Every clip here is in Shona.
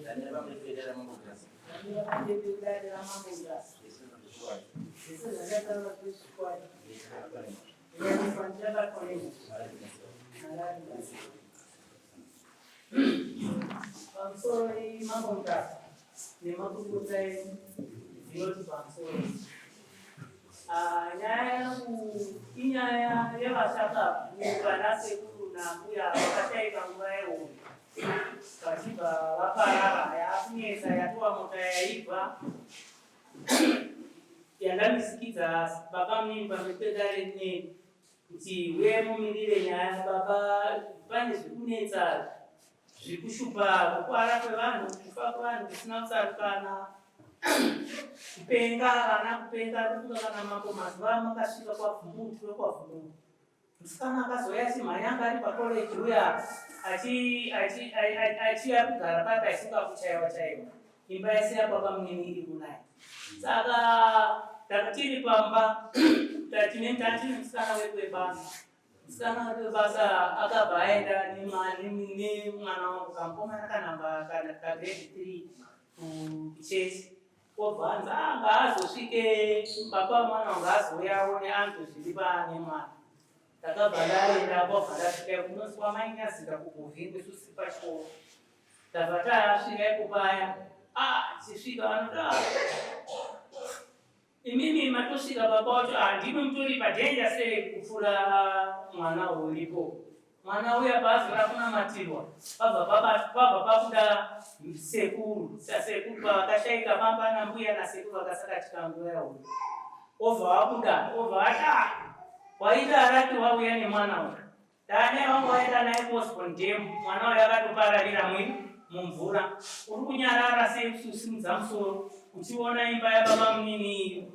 Ndamira pamberi pedare raMambo Mutasa. Ndamira pamberi pedare raMambo Mutasa. Zvese zvezvokwadi. Zvese zvandataura zvezvokwadi. Ndakabatwa nemhosva. Ndakabatwa nemhosva. Mwari ndibatsire. Mwari Pamusoro Mambo Mutasa nemakurukota enyu ndinoti pamusoro. Ah, nyaya yangu inyaya yevashakabvu vana sekuru nambuya vakashaika nguva yehondo vachibva vaparara yaakunetsa yatova mota yaibva yandamisikidza baba munini pamberi pedare rineri kuti huyai mumirire nyaya baba pane zviri kunetsa zviri kushupa kukwara kwevanhu kufa kwevanhu kusina kutsarukana kupenga vana kupenga ndofunga kana mambo mazuva amakasvika kwavhumutu wekwavhumutu musikana akazouya achimhanya anga ari pakoleji uya achiya kugara paya paisunga kuchaiwa chaiwa imba yese yababa munini iri kunaya saka takatiri pamba tatine tatine musikana wedu webasa musikana wedu webasa akabva aenda nemwana wangu kamukomana kanamba kagrade 3 kuchechi obva anzi ah, ngaazosvike baba wemwana wangu azouya aone anzwe zviri pane mwana ndakabva ndaenda kwabva ndasvika kunonzi kwamainyazika kugovhingo isusu pachikoro Tabva tasvika ipo paya. Ah, chisvika vanoti ah. Imimi matosvika baba wacho ah, ndimi mutori padenja sei kupfuura mwana uripo. Mwana uya paazora kunamatirwa pabva pabva pabuda sekuru sasekuru pavakashaika pamba nambuya nasekuru vakasakatika nguva yahondo obva wabuda obva vati ah, waita araki wauya nemwana uyu Dane wangu waenda naye kuOsborne Dam, mwana uyo akatopararira mui mumvura. Uri kunyarara sei uchisimudza musoro uchiona imba yababa munini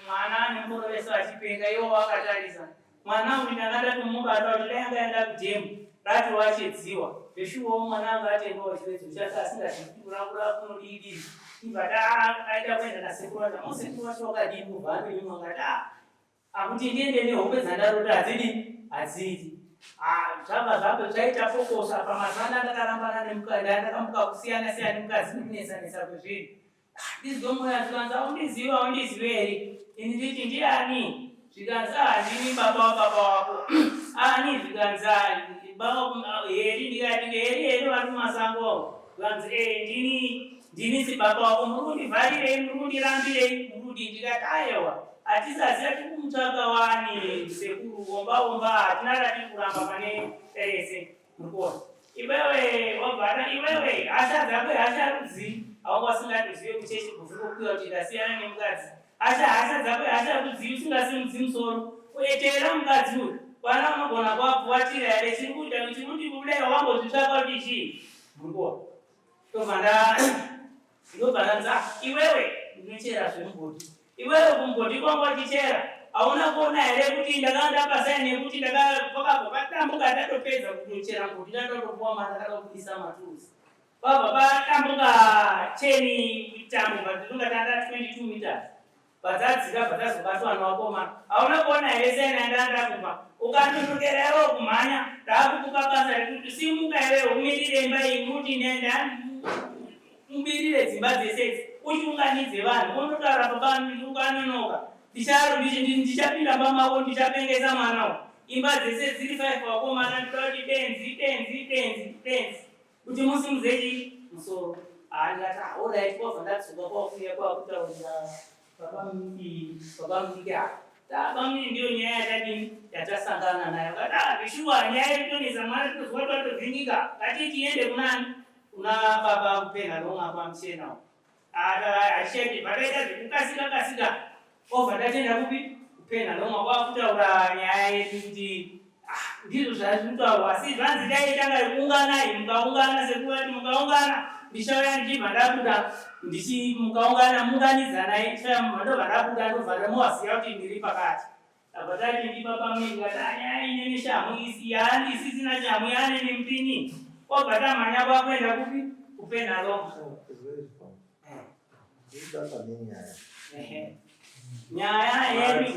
mwana nemukoro vese vachipenga iwo wakatarisa. Mwana uyu ndanga ndatomubata kuti dai anga aenda kudhemu rati wachedziwa. Zveshuwawo mwana anga atengawo chiredzo chake asingazivi kuti kurakura kunodii dii. Ibva da aita kuenda nasekuru wacho. Amusekuru wacho wakadii kubva anonyumwa akati ah Akuti ndiende nehope dzandarota hadzidi hadziiti. Ah, zvabva zvabva zvaita fokosa pamazana ndakarambana nemukadzi ndakamuka kusiyana siyana nemukadzi nekunetsa netsa kwezvinhu. Ah, ndizwe mweya zvikanzi aundizivi aundizivi here ini nditi ndiani zvikanzi ah ndini baba wababa wako ani zvikanzi ah, baba heri ndikati heri heri vari mumasango zvikanzi eh ndini ndini sibaba wako muri kundivharirei muri kundirambirei muri kudii ndikati ayewa Hatisaziva tiri kumutsvaka wani sekuru omba omba hatina ratiri kuramba pane rese murikuona iwewe wabvana iwewe hasha dzako hasha rudzi aunga usingatozive kuchechi kuvhikokuya kuti ndasiyana nemukadzi hasha hasha dzako hasha rudzi usingasimudzi musoro uetera mukadzi uyu kwana unogona kuvapuwatira here chiri kuita chiri kuti kudai wambozvitsvaka kuti chii murikuona ndobva nda ndobva ndanzi ah, iwewe ndinochera zvemugodhi iwewe kumugodhi kwangu wachichera hauna kuona here kuti ndakanga ndapa saini yekuti ndakapakabva patambuka ndatopedza kutochera mugodhi ndatotopuwa mari ndakada kubudisa maturusi pabva patambuka cheni tambo ndinonga tanda 22 meters Vadzadzika bvatazobatwa nevakomana. Hauna kuona here sena yandanga ndakupa? Ukanonokera iwewe kumhanya, ndakukupa basa rekuti simuka iwewe umirire imba iyi muti nenda umirire dzimba dzese idzi uchiunganidze vanhu unotaura baba ukanonoka ndicharo ndichapinda mba mako ndichapengesa mwana uyu imba dzese dziri 5 vakomana ndinoda kuti benzi benzi benzi benzi Kuti musimudze chii musoro. Ah ndikati ah alright kwabva ndadzoka kwakuuya kwakutaurira baba mudiki baba mudiki ah baba mudiki ndiyo nyaya yatadini yatasangana nayo ngati ah zvishuwa nyaya iri kutonetsa mwana tinozwa kuti watovhiringika ngati tiende kunani kuna baba kupenha longa kwamuchena uko Achendi vakaita zvekukasika kasika obva tatenda kupi kupena noma kwakutaura nyaya yedu kuti ah, ndizvo zvazvinotaurwa asi zvanzi dai tanga unganai mukaungana sekuvati mukaungana ndichauya ndichibva ndabuda ndichi mukaungana munganidzanai ndobva ndabuda ndobva ndamuwaziva kuti ndiri pakati Apa tati ndibaba mimi ngati anyaya ine neshamhu isi yaani isisina shamhu yaane nemupini obva tamhanya kwakuenda kupi kupena long Ndidaka nenyaya. Ehe. Nyaya yedu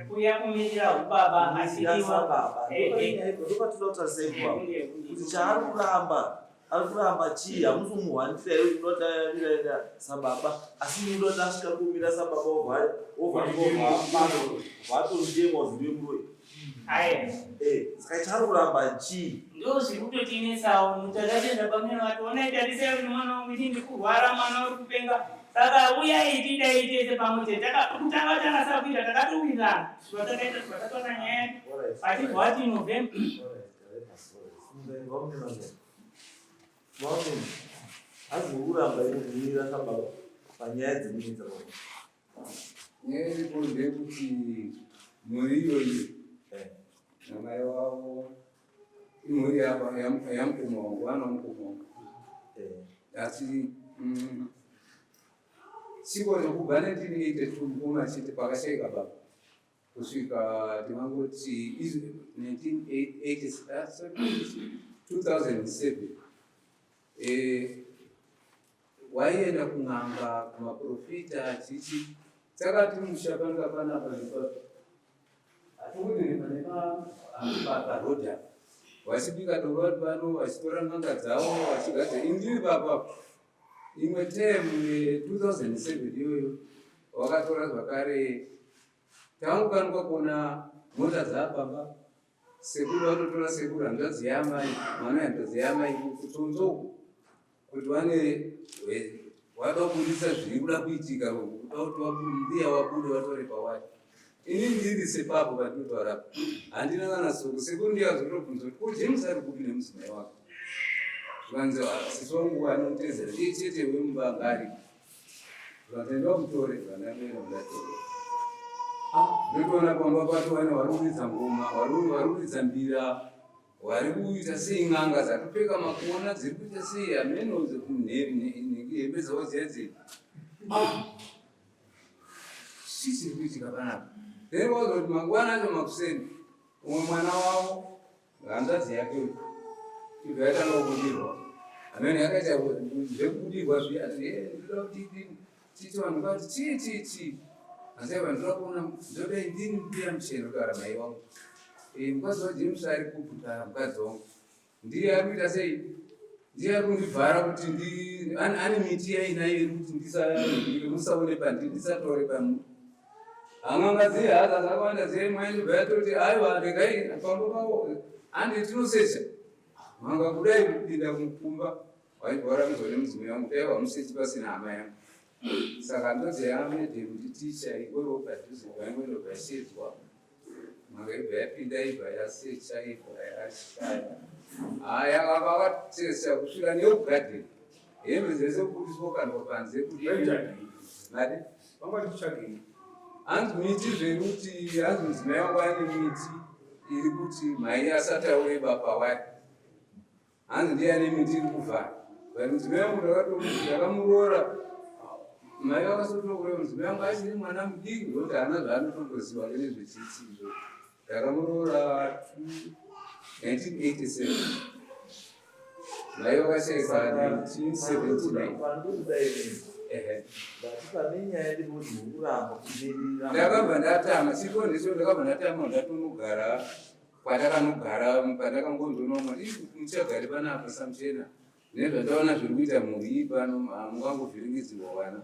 kuya kumirira ubaba asiiwa kuti chaari kuramba ari kuramba chii hamusi kumuhwandira iwe unoda sababa asi unoda asvika kumira sababa obva vatondemwa zive muroyi. Eh, saka chaari kuramba chii? Ndo zviri kutotinetsawo. Mutakatenda pamene vati onai tarisai kuti mwana wangu ini ndikurwara, mwana uri kupenga, saka uyai tidai tese pamwe chete. Kutanga tanga kuita takatowirirana, zvatakaita takatora nyaya yedu achibva wati November. Hazi kuramba iri kumira sababa panyaya dzekunetsa baba. Nyaya iripo ndeyekuti mhuri iyoyi namai wavo imhuri yamukoma wangu, vana mukoma wangu. Asi chiko kubva 1982 mukoma chete pakashaika baba kusvika tingangoti 1980, sorry, 2007, waienda kun'anga, kumaprofita chichi. Takati musha panga panapa hatiwinire pane parodha, vachibika doro vari pano, vachitora n'anga dzavo vachigadzira. Indiri papapo imwe temu ye2007 iyoyo vakatora zvakare. Tangokanuka kuona mota dzaapamba, sekuru vatotora sekuru hanzvadzi yaamai, mwana hanzvadzi yaamai, kutsonzo kuti vane wada kubudisa zviri kuda kuitika, kuda kuti mbuya wabude vatore pawati. Ini ndiri sepapo patinotaura apa handina kana soko. Sekuru ndiye azotobvunza kuti ko James ari kupi nemudzimai wake, zvikanzi sisi wangu anomutezera ndiye chete wemumba anga aripo. Zvikanzi enda mutore. Zvandandoenda ndatora, ndotoona pamba pacho vane vari kuridza ngoma, vari kuridza mbira, vari kuita sei, n'anga dzatopfeka makuona dziri kuita sei, hameno hembe dzavo dzedze chii chiri kuitika panapa. Then wazoti mangwana acho makuseni umwe mwana wavo hanzvadzi yake uyu ibva yatanga kubudirwa, hameno yakaita zvekubudirwa zviya, ndoda kuti titi vanhu vati chii chii chii, asi aiva ndoda kuona, ndoda ndini mbuya mucheno kutaura mai wangu, mukadzi waJames ari kuputa, mukadzi wangu ndiye ari kuita sei, ndiye ari kundivhara kuti ane miti yainayo iri kuti musaone pandiri, ndisatore pamuti. Hang'anga dziye hadza dzakawanda dziye, mwaindobva yatoti aiwa, regai pamba pavo andi tinosecha manga kudai kupinda mukumba waibva waramidzwa nemudzimai wangu kuti aiwa musechi pasina hama yangu. Saka ndodzi yamedhe kuti ticha ikoro padhuze paingoendobva yashedzwa, manga ibva yapinda, ibva yasecha, ibva yashaya. Haya, vakatesa kusvika nekugadheni, hembe dzese kubudiswa kandwa panze kuti mari hanzi miti zvekuti hanzi mudzimai wangu ane miti iri kuti mhai asataure baba wake, hanzi ndiye ane miti iri kuvhara. But mudzimai wangu ndakamuroora mai vakasotokureva mudzimai wangu achiri mwana mudiki, nokuti haana zvaanotomboziva nezvechitsi izvo. Ndakamuroora 1987, mai vakashaika 1979. Pandikuda ini ndati pane nyaya ndikuti mukuramba kumirira. Ndakabva ndatama chiko ndicho, ndakabva ndatama, ndatonogara kwatakanogara pandakangonzonomwa muchagari panapa samuchena nezvandaona zviri kuita mhuri iyi pano, hamungangovhiringidzirwa vana.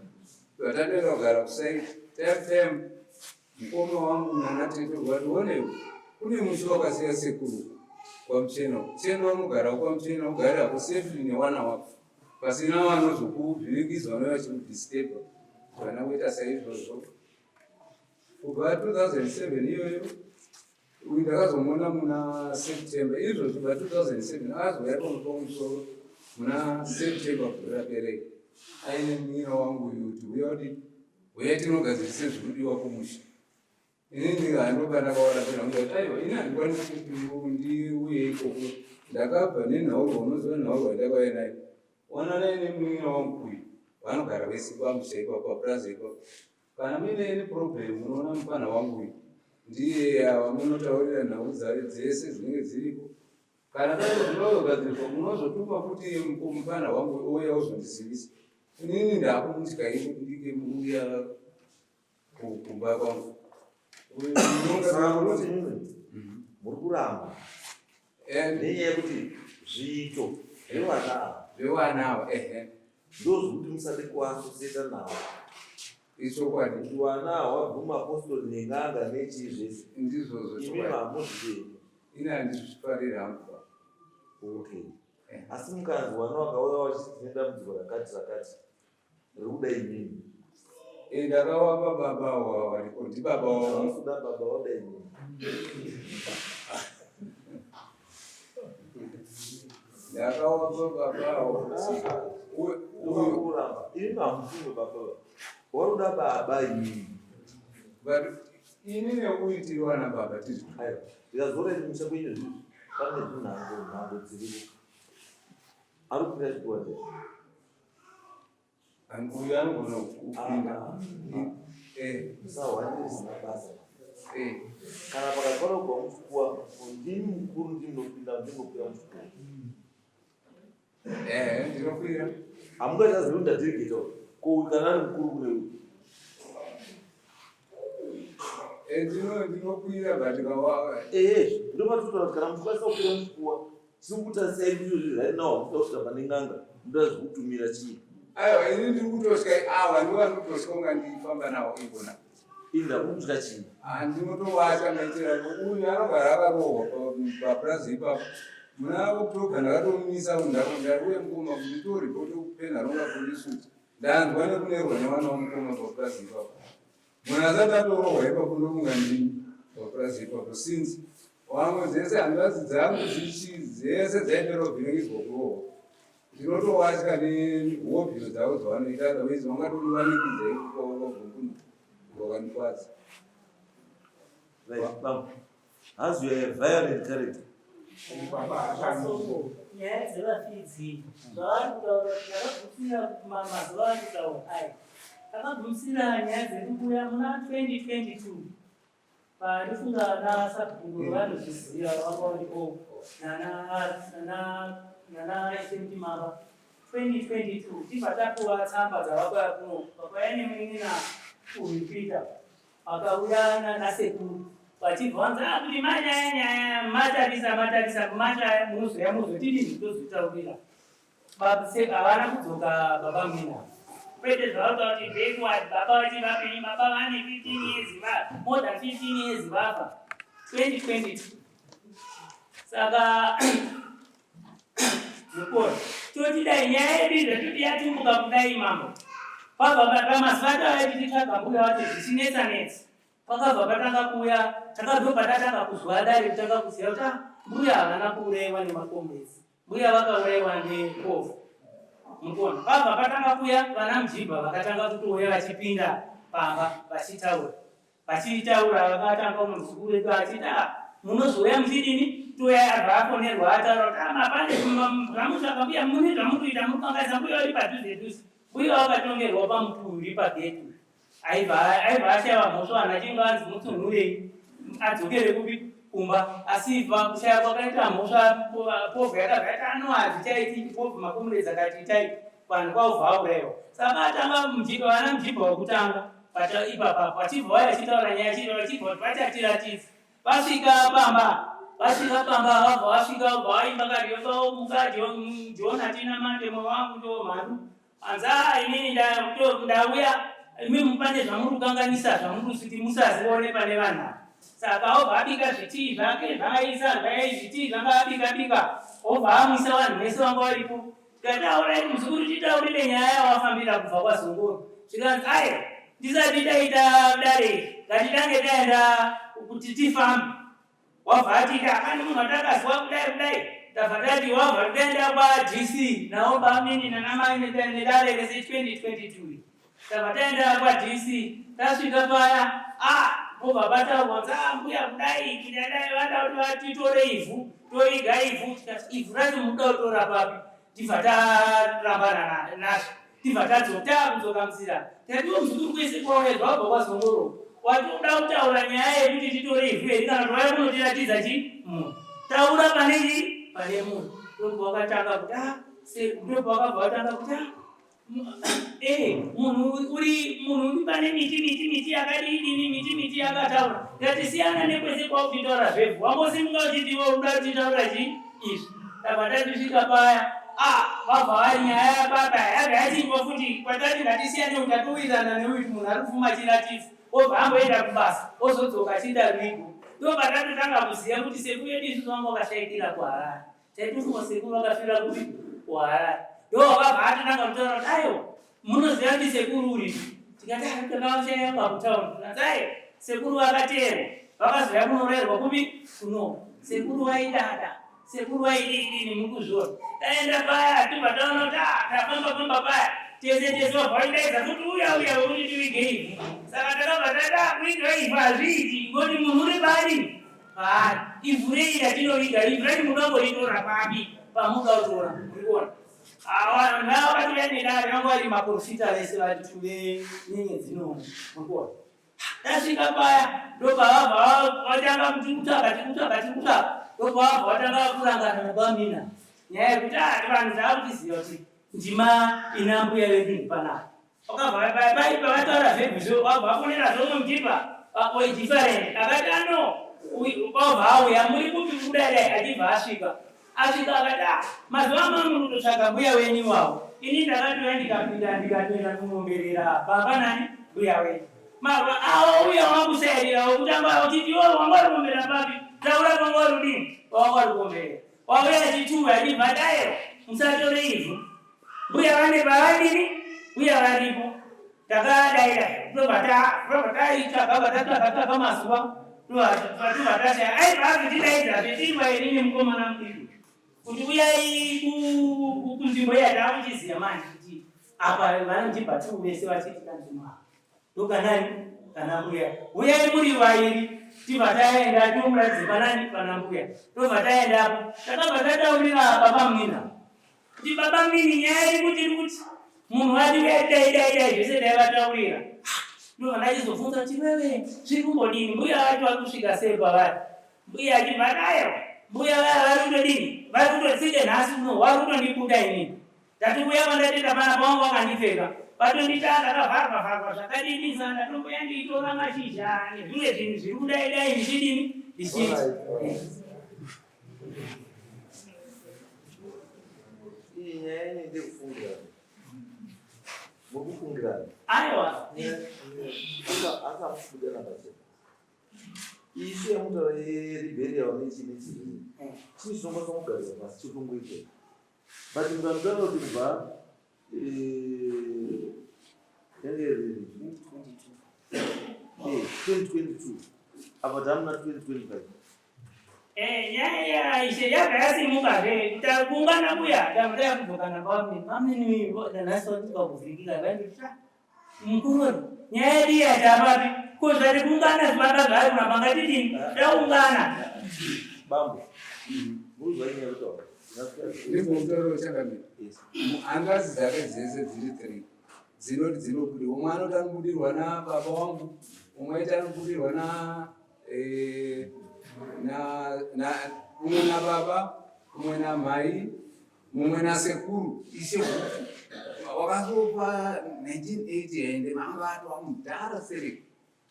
Vatatoenda kugara kusaiti time time mukoma wangu nana tete vati onewo kune musi wakasiya sekuru kwamuchena, chena unogara kwamuchena, ugare hako safely newana wako pasina vanozokuvhiringidzwa nevachikudisturba vana kuita saizvozvo. Kubva 2007 iyoyo uyu ndakazomuona muna September izvozvo. Kubva 2007 akazouya pamusoro muna September gore raperei aine munyina wangu uyu kuti uya kuti uya tinogadzirise zvinodiwa kumusha. Inini handoba ndakawarapira kuti aiwa, ini handikwanisi kuti ndiuye ikoko, ndakabva nenhaurwa, unoziva nhaurwa yandakauya nayo, wananai nemunyina wangu uyu, vanogara vese pamusha ipapo papurazi ipapo. Kana muine any problem munoona mufana wangu uyu, ndiye ava munotaurira nhau dzayo dzese dzinenge dziripo. Kana pane zvinozogadziriswa munozotuma futi mufana wangu ouya ozondizivisa. Inini ndakumutya ini ndinge muuya kumba kwangu. Muri kuramba nenyaya yekuti zviito zvevana ava zvevana ava ehe ndozvekuti musade kuasosiyeta navo ichokwadi kuti vana hawabvuma apostori nen'anga nechii zvese ndizvozvo imi mamuzvitenyi ini handizvifariri hangu okay Asi mukanzi vana vakauya vachiti tine dambudziko rakati rakati rikuda imimi. Eh, ndakawapa baba wavo variko ndibaba wavo. Havasi kuda baba voda imimi. Ndakawapa baba wavo. Uyu kuramba. Imi hamufunge baba. Waruda baba imimi. But ini neuyu tiri vana baba tiri. Aiwa. Ndikazora ini musha kwenyu zvizvi. Pane zvinhango nhango dziripo. Ari kupinda chikuva chete. Uyu anogona kupinda. Ah, ah. Eh. Musahwandire zvisina basa. Eh. Kana pakatwarwa muchikuwa ndini mukuru ndini ndinopinda ndinokwira muchikuwa. Eh, ndinokwira. Hamungachazivi kuti ndadelegate ko uyu kana ari mukuru kune uyu. Eh, ndinokwira but kawa. Eh, ndopatotaura kuti kana muchikwanisa kukwira muchikuwa tiri kutarisai ndizvo right now hamukuda kusvika pane n'anga munoda zvekutumira chii. Aiwa, ini ndiri kutotya ava ndivo vari kutotya kunga ndifamba navo ikona. Inda kutya chii? Ah, ndinotovatya maitiro uyu anogara akarohwa papurazi ipapo. Muna October ndakatomumisa ndauya mukoma kuti nditoripota kupenharonga police kuti ndanzwa nekunerwa nevana vamukoma papurazi ipapo. Munhu asati atorohwa ipapo ndokunga ndini papurazi ipapo since wamwe dzese hanzvadzi dzangu dzichi dzese dzaipera kuvhiringidzwa kurohwa. Ndinotowatya nehobhiyo dzavo dzavanoita otherwise vangatoniwanikidza ikoko vakandikwadza. Right, bam. How's your violent character? Masoko, nyaya dzevafidzi zvavari kutaura kuti ndakagumisira mazuva ari kutaura aya takagumisira nyaya dzekubuya muna 2022 Pandifunga ana sabhuku vanozviziva vanga varipo nana nana nana SMT Mamba 2022 tibva tapuwa tsamba dzavakauya kuno vakauya nemunin'ina uyu Peter vakauya nasekuru vachibva vanzi ah kuti manyaya nyaya matarisa matarisa mashaya munozoya muzotidini tozotaurira Havana kudzoka baba Mina. Kwete zvavanotaura kuti backward baba vachi vapenyu baba vane 15 years va more than 15 years vafa 2022 saka mukora toti dai nyaya yedu izvo toti yatumbuka kudai mambo pabva pamazuva atava tichitsvaga mbuya wacho zvichinetsa netsa Pakabva patanga kuuya takabva patatanga kuzwa dare kutanga kuziva kuti ah, mbuya havana kuuraiwa nemakombezi mbuya vakauraiwa nepofu mukuona pabva patanga kuuya vana mujibha vakatanga kutouya vachipinda pamba vachitaura vachitaura vakatanga umwe muzukuru wedu achiti ah, munozouya muchidini touya abva afonerwa ataura kuti ah, mapane zvamutsvaka mbuya mune zvamukuita mukangaisa mbuya uri padhuze dhuze mbuya vakatongerwa pamuturi pageti Aibva aibva ashaiwa mhosva vanhu achinge vanzi mutsunhurei adzokere kupi kumba asi kushaya kwakaita mhosva povhu yakabva yati ano hazvichaiti povhu makomuredzi akati itai vanhu kwavhu auraiwa saka atanga mujibha vana mujibha wekutanga ipapa vachibva vaya vachitaura nyaya chii vachibva kuti vachatiratidza vasvika pamba vasvika pamba vabva vasvika vabva vaimba kariyomuka jona tina mande moyo wangu ndo mhandu Hanzi ah inini ndauya imimi pane zvamuri kukanganisa zvamuri kuti musazione pane vanhu ava. Saka obva abika zvitii zvake zvaaisa zvai zvitii zvanga abika bika obva amwisa vanhu vese vanga varipo. Tikati aurai muzukuru titaurire nyaya yawafambira kubva kwaZongoro. Zvikanzi aye ndisati ndaita dare iri ngatitange taenda kuti tifambe. Wabva ati pane munhu watakazwa kudai kudai tabva tati wabva toenda kwaDC nawo bamnini nanamai nedare rese 2022 tabva taenda kwaDC tasvika paya ah pobva pataurwa kuti ah mbuya kudai kudai vada kuti vatitore ivhu toiga ivhu tikati ivhu racho muda kutora papi tibva tarambana nazvo tibva tadzoka takudzoka munzira tatiwo muzukuru kwese kwauya zvawabva kwazongoro watoda kutaura nyaya yekuti titore ivhu here kana kuti waya kunotiratidza chi munhu taura pane chi pane munhu ndobva wakatanga kuti ah ndobva wakabva watanga kuti ah Eh, munhu uri munhu uri pane miti miti miti yakadii dini miti miti yakataura ndatisiyana nekwese kwauchitaura zvevhu wangosimuka uchiti iwe uda kuchitaura chii izvi tabva tatisvika paya ah vabva vari nyaya yapapa yabva yachingwa futi kwatati ngatisiyane kuti tatowirirana neuyu munhu ari kufuma chiratidzo obva amboenda kubasa ozodzoka achiita rwigo ndobva tatotanga kuziva kuti sekuru yedu isusu vanga vakashaikira kuharare Taitofunga sekuru vakafira kupi? KuHarare. Ndo vabva atotanga kutaura kuti aiwa munoziva kuti sekuru uripi. Tikati ah takavashaya pakutaura. Tikati aiwa sekuru vakateerwa vakazouya kunorerwa kupi? Kuno. Sekuru vaidada. Sekuru vaidii mukuzviona. Taenda paya tobva taona kuti ah tafamba famba paya. Tese tese vabva vaidaidza kuti uya uya wekuti tivige ivhu. Saka takabva tada kuiga ivhu hazviiti ngoti munhu uri pari Paari. Ivhu rei ratinoviga? Ivhu racho munoda kuritora papi? Pamunoda kutora. Muri kuona? Awa navo vakatouya nedare vanga vari maprofita vese vari tuve nyenyedzi nomwe. Muri kuona? Tasvika paya ndopavabva vatanga kuti kutsvaga tiri kutsvaga tiri kutsvaga ndopavabva vatanga kurangana nabamina nyaya yekuti ah vanhu taakutiziva kuti ndima ina mbuya vedu ndipanapa Pavataura zvegusho vabva vafonera zvomwe muchipa oidifferent akati ano vabva auya muri kupi kudai achibva asvika asvika akati ah mazuva ano muri kutotsvaga mbuya wenyu iwawo ini ndakatouya ndikapinda ndikatoenda kunomberera baba nani mbuya wenyu mava awo uya wakusairira wekutanga uchiti iwe wanga uri kuomberera papi taura kwanga uri kudini wanga uri kuomberera wauya achituwa achibva dayo musatore ivhu Mbuya vane pavadini, mbuya varipo. Takadaira, ndobva taitsvaga, bva tatsvaga tsvaga mazuva, ndobva tashaya. Aibva azotidaidzazve tiri vairi nemukomana mudiki kuti uyai kunzvimbo iya taakuchiziva manje kuti apa vana mujibha two vese vachiitika nzvimbo apa ndokanani kana mbuya uyai muri vairi tibva taenda tomuratidze panani pana mbuya tobva taendapo takabva tataurira baba munina Kuti baba mini nyaya iri kuti iri kuti munhu ati dai dai dai dai zvese ndaivataurira. Ndobva ndachizobvunza kuti wewe zviri kumbodini mbuya vacho vari kusvika sei pavari. Mbuya achibva daiwa mbuya vaya vari kutodini vari kutotsike nhasi uno vari kutondibuda inini. Ndati kuuya kwandatoita panapa wangu wakandipfeka vatondita ndakavharwa vharwa zvakadinisa ndatomboya ndiitora mashizha nezvimwe zvinhu zviri kudai dai ndichidini ndichiita. Iyi nyaya yenyu ndekufungirana. Muri kufungirana. Aiwa. Asa mukubudirana pachena. Isu yamutaura yeRiberia vane chii nechii. Chii chinokwanisa kugarirwa pasi chitongoitwa. But mukanotaura kuti kubva yange iri 2022 apa tamuna 2025 Eh, nyaya yaishe yabva yasimukazve takungana kuya tambo yakudzokana kwamini mamini nanhasi vatikakuvhirikika vaindoti mukuru nyaya yedu iya tapapi ko zvati kungana zvibaba zvaari kuramba ngatidini taungana bambo muruzwa inyaya yekutaura ndimbomutorero changamire hanzvadzi dzake dzese dziri three dzinoti dzinobudirwa umwe anoti anobudirwa nababa wangu umwe aiti anobudirwa na eh, na na umwe nababa umwe namai mumwe nasekuru ishe huku wakazopa 1980 ende manga vatwa mudhara sereki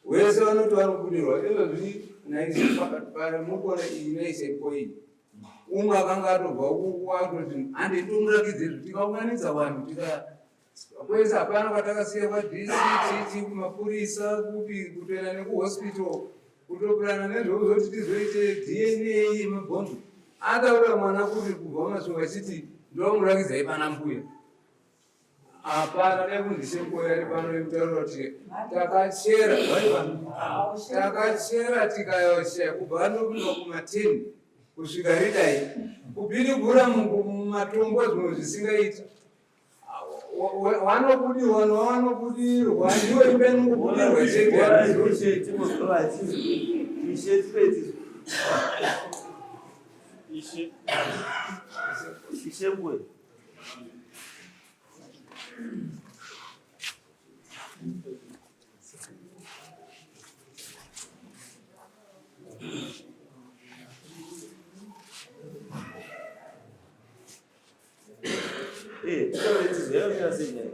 wese vanoti vari kubudirwa izvozvi naise mukuona iyi naise koini umwe akanga atobva watoti hande tomurakidze izvo tikaunganidza vanhu tika kwese hapana kwatakasiya kwadc chichi kumapurisa kupi kutoenda nekuhospital kutopurana nezvekuzoti tizoite dna yemabhonzo ataura mwana kuti kubva masvingo achiti ndomurakidzai pana mbuya hapana dai kunzi sengoya ari pano yekutaura kuti takachera takachera tikayosha kubva ndopinda kuma10 kusvika ridai kubirigura mumatombo zvimwe zvisingaiti wanobudirwa nowanobudirwa ndiwe imba inongobudirwa chete Ishe ngwe. Eh, titaure tizwe yakamira sei nyaya?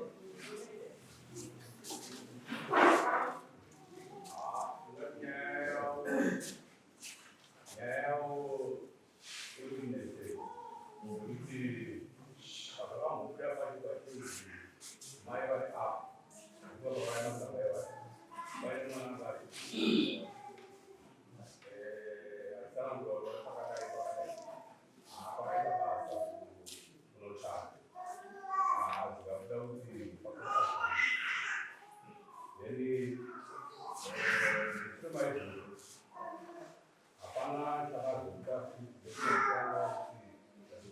Hapana chakazobuda kuti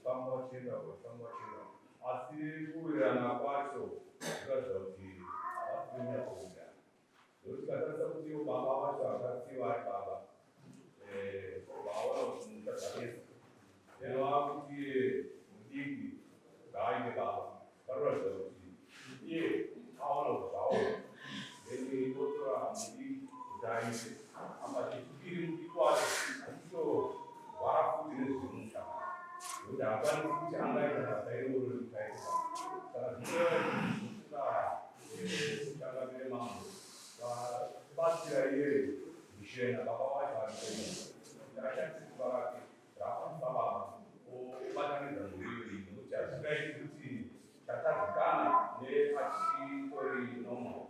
famba wachienda famba wachienda, asi kuwirirana kwacho kuratidza kuti havasi kunyanya kuwirirana, nekuti tikatarisa kuti ivo baba vacho akasiwa ari baba vaona kuti muchadzanetsa, then vakuti iye mudiki ngaaite baba, panoratidza kuti iye aona kuti zvaona, then otora mudiki kuti aite. Apa chechipiri, mudiki wacho achitorwara futi nezvemusha, nekuti haakwanisi kuti angaita basa iroro rekuti aite baba. Saka zvinoreva kuti changamire mambo vabatsira iye muchena baba wacho ari kuti ashandise simba rake raakwanisa baba obatanidza mhuri iyoyi, nekuti hazvingaiti kuti chatadzikana neachitori normal.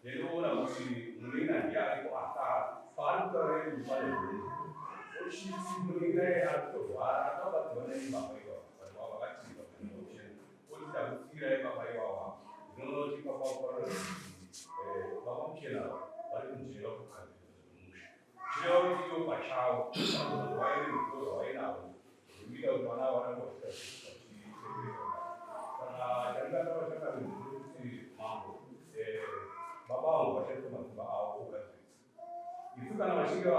Ndinoona kuti munin'ina ndiye ariko asara paari kutaura yedu pane zvunhu ochiti munin'ina iye ari kutorwara akabatsirwa neibaba ivava, vanhu vava vakatiza kuchena, oti takutsirai baba ivava. Ndinoona kuti ipapa paroratidza kuti baba muchena vari kunzvera kugadzirisa zvemusha, zvireva kuti ivo pachavo vanogona vaine ruzivo rwavainarwo rwekuita kuti vana varambe vachiita zvachichekereka. Saka chandingataura chakamira ndechekuti mambo, baba vangu vashandisa masimba avo ogadzirisa. Isu kana vachinge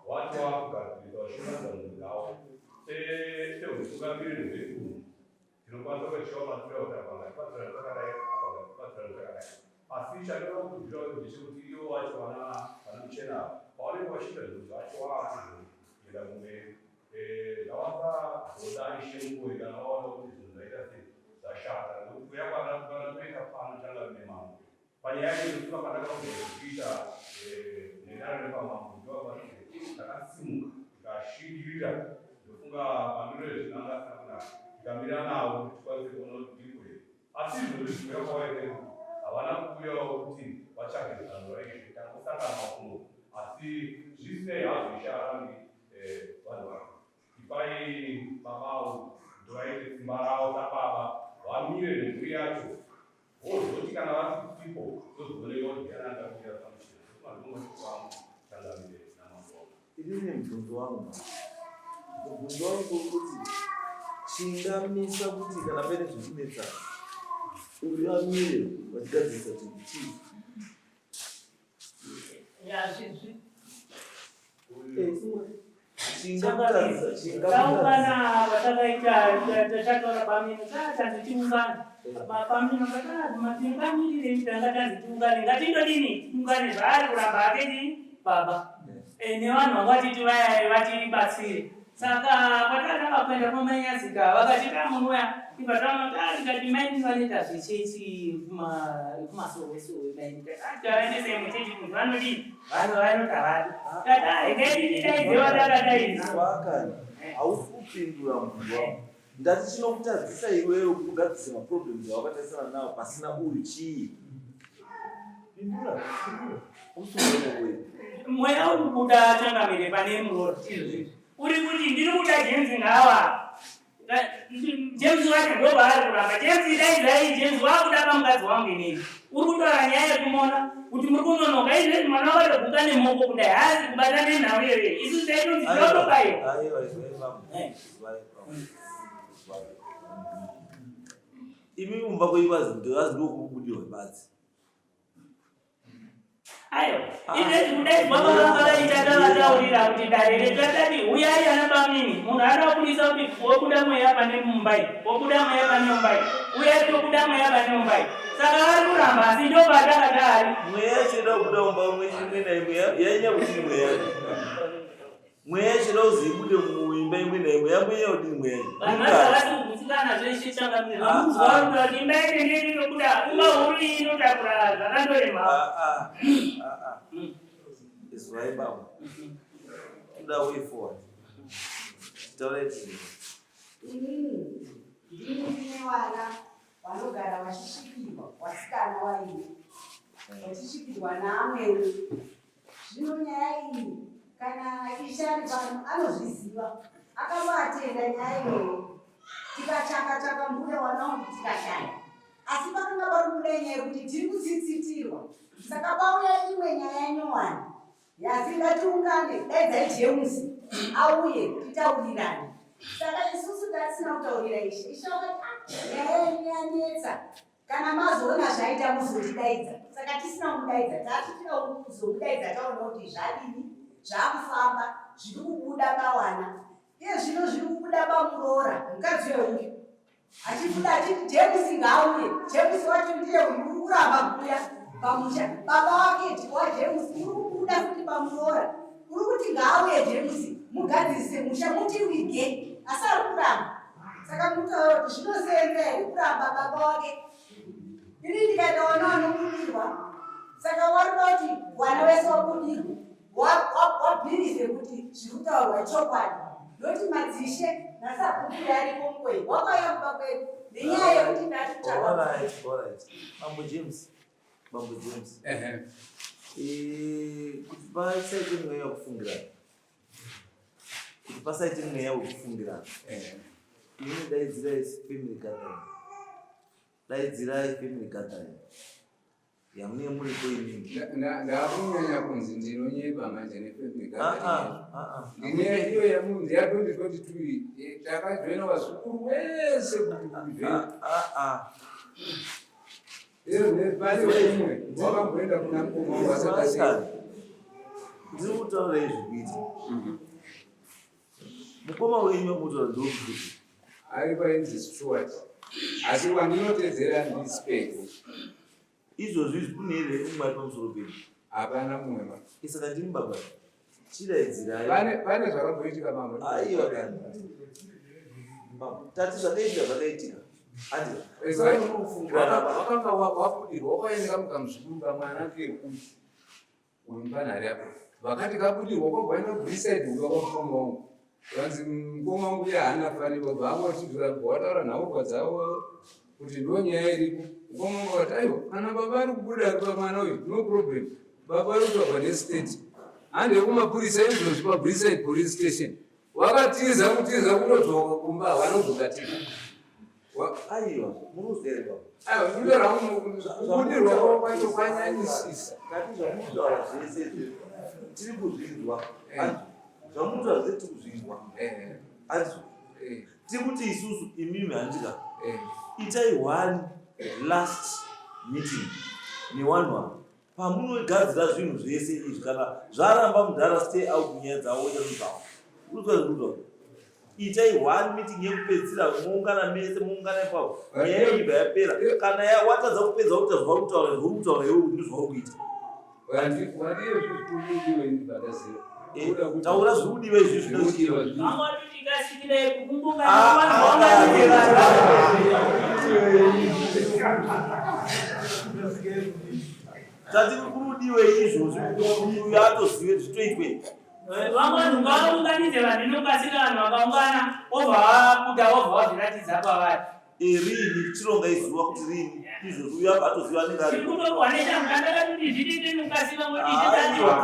vati vakugadzirisa vachiunganidza mhuri dzavo seutungamiriri hwedunhu, tinokwanisa kunge tichivabatsira kuti apa ngatibatsirane takadai, apa ngatibatsirane takadai. Asi chandinoda kukumbira ndechekuti ivo vacho vana vana muchena ava pavanenge vachiita zvinhu zvacho vakuzoenda kumberi, ngavasazoda ishe mukori kana vaona kuti zvinhu zvaita sei zvashata, nekuti kuya kwanatoita pano changamire mambo panyaya iyi, ndofunga pandakakuita nedare repamambo ndovakwanise ndakasimuka ndikashingirira, ndofunga mamiriro ezvinhu anga asina kunaka, ndikamira nawo kuti tikwanise kuona kuti ndiko here. Asi izvozvi zvikuya kwavaita ikuti havana kuuyawo kuti vatsvage zano raishe, tangosanganawo kuno. Asi zvisinei hazvo, ishe arambi vanhu vake. Ipai babawo kuti vaite simba ravo sababa, vamire nemhuri yacho, vozoti kana vasipo tozooneka kuti ndiani angamira pamuchina. Ndofunga ndinongoti kwangu, changamire namambo wangu. Inini mubvunzo wangu ma mubvunzo wangu uri kuti chingamisa kuti kana paine zvekunetsana uyu amire vachigadzirisa chinhu chii? Taungana vatakaita tataura pamino, tanzi tiungane pamino, matingamirire tanga tanzi tiungane, ngatindodini tiungane. Zvaari kuramba hake baba nevanhu vanga titi vaya vatibatsire. Saka patatanga kuenda kwamanyazika vakati tamunoya ibva taona tikati maini vanoita zvechechi kumasowesowe, maini tavaendesai muchechi, munhu vanodii, vanhu vanota vadi tata regai tidaidziwa takadaidza. Wakani hausi kupindura mubvunzo wangu. Ndati chinokutadzisa iwewe kugadzirisa maproblems awakatarisana nawo pasina uyu chii? Pindura, pindura. Usiuone wewe. Mweya uri kubuda changamire pane muroora izvozvi uri kuti ndiri kuda James ngawa James wacho ndo vaari kuramba. James daidzai James, wakuda pamukadzi wangu inini. Uri kutaura nyaya yekumona kuti muri kunonoka izvezvi, mwana wakatoguka nemoko kudai haasi kubata nenhau iyoyo. Isu taitonzi tinotobayiwa. Aiwa, izwai mama. Izwai mama. Izwai. Imi mumba kwenyu vazi ndokubudiwa badzi. Aiwa, izvezvi kudaidzwa kwavakaita tavataurira kuti dare redu tatati huyai ana bamini, munhu ada kubudisa kuti wobuda mweya pane mumbai, wobuda mweya pane mumbai, uyai tobuda mweya pane mumbai. Saka vari kuramba, asi ndo patakatari. Mweya yacho ida kubuda mumba imwe imwe naimwe yainya kudini mweya yacho? Mweya yacho ida kuzi ibude muimba imwe naimwe yamweya udini mweya yacho? Vanhu vacho havasi kugutsikana. nazvo ishe changamire. Vamunzwa vari kuda kuti imba yenyu ndiyo inobuda imba huru iyi inotakura zvakandorema. Ah, ah, ah, ah. Izwai baba. Kuda way forward. Taurai tiri. Inini ndini ndine vana vanogara vachisvikirwa, vasikana vairi vachisvikirwa naamwene. Zvino nyaya iyi kana ishe ari pano anozviziva, akamboatenda nyaya iyoyo, tikatsvaka tsvaka mbuya wana wangu tikashaya, asi pakanga pari kubuda nyaya yekuti tiri kutsitsitirwa. Saka pauya imwe nyaya nyowani yazi ngatiungane, daidzai James auye titaurirane. Saka isusu tatisina kutaurira ishe, ishe wakati ah, nyaya yenyu yanetsa, kana mazoona zvaita muzotidaidza. Saka tisina kumudaidza, tati tida kuzomudaidza taona kuti zvadini, zvakufamba, zviri kubuda pawana. Iye zvino zviri kubuda pamuroora, mukadzi weuyu achibuda achiti James ngaauye. James wacho ndiye uyu uri kuramba kuuya pamusha. Baba wake waJames uri kubuda futi pamuroora, uri kuti ngaauye James, mugadzirise musha, mutiwige, asi ari kuramba. Saka mutaura kuti zvinosenza here kuramba baba wake? Ini ndikaita wana wanobudirwa, saka warikuda kuti wana wese wabudirwe wabhirize kuti zviri kutaurwa chokwadi, nokuti madzishe nasabhuku yariko mukweyi wakauya kumba kwedu nenyaya yekuti ndati Alright, alright. Mambo James. Mambo James. Kuti pasaite mweya wekufungirana. Kuti pasaite mweya wekufungirana. Ini daidzirai family gathering. Daidzirai family gathering. Yamunenge muripo imimi. Ndakunyanya kunzi ndinonyepa manje nefamily Ah, gathering. ah, ah, ah. Ndine iyo yamunzi ya 2022 takajoina vazukuru wese kuti kujoina. Ah, ah, ah. Pane umwe wakamboenda kuna mukoma wangu asati aseka. Ndiri kutaura izvi kuita. Mukoma wenyu wamutaura ndewekuti. Ari painzi Stuart, asi wandinotedzera ndiSpeko. Izvozvi izvi kune here umwe ari pamusoro penyu? Hapana mumwe ma. Saka ndimi baba. Chidaidzirai. Pane zvakamboitika mama. Aiwa kani. Baba, tati zvakaitika zvakaitika. Andi. Wakanga wabudirwa wakaenda mukamuzukuru kamwana keuyu uyu panhari apo vakati kabudirwa kwabva enda Briside uya kwamukoma wangu, vanzi mukoma wangu uya haana fanirwa bva angotibvira wataura nhaurwa dzavo kuti ndo nyaya iripo. Mukoma wangu akati aiwa, kana baba ari kubuda ari pamwana uyu, no problem, baba ari kutsvagwa nestate, hande kumapurisa izvozvi paBriside police station. Wakatiza kutiza kundodzoka kumba, vanodzoka tika. Aiwa, muruzere baba. Aiwa, ndinotaura kubudirwa kwacho kwanyanyisisa. Tati zvamutaura zvese izvi tiri kuzvinzwa. Andi, zvamutaura zvese tiri kuzvinzwa. Andi, tiri kuti isusu imimi handika. Itai one last meeting newanhu ava pamunogadzira zvinhu zvese izvi. Kana zvaramba, mudhara stay out nyaya dzavo, oita zvinhu zvavo. Urikuzwa zviri Itai one meeting yekupedzisira, moungana mese, moungana ipapo, nyaya iyi ibva yapera. Kana watadza kupedza kuita zvauri kutaura, zvauri kutaura iwe kuti ndizvauri kuita. Wadiye zvikudiwe ndibvataziva. Taura zviri kudiwa izvi zvinochiwa. Vamwe vatoti kasikirai kukumbunga. Ah, ah, Tati kurudiwe izvozvi, uyu atozive zvitoitwe. Vamwe vanhu ngavaunganidze vanhu, inokasira vanhu vakaungana, wobva vabuda, wobva wazviratidza kwavari. Rini chironga izuva kuti rini izvozvi, uyu abva atoziva anenge ari. Tiri kutorwa neshamukandakatoti zvidide nokasira ngoti Aiwa,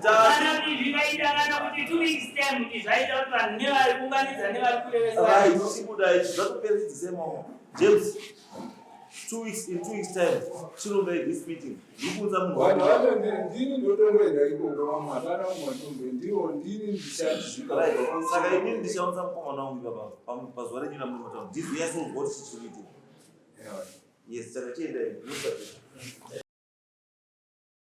kana kuti zvikaita kana kuti 2 weeks time, kuti zvaita kuti vanhu nevari kuunganidza nevari kurevesa. Right, chibuda ichi zvatoperidzise mama James. 2 weeks, in 2 weeks time chirongai this meeting, ndikuudza munhu. Vanhu vacho ndini ndotongoenda ikoko, vamwe hapana mumwe watongo ndiwo, ndini ndichazvika. Right, saka inini ndichaunza mukomana wangu ipapa pazuva renyu ramuri mataura, ndizwe yasonzwa kuti chichiri kuitika. Yes, saka chiendai.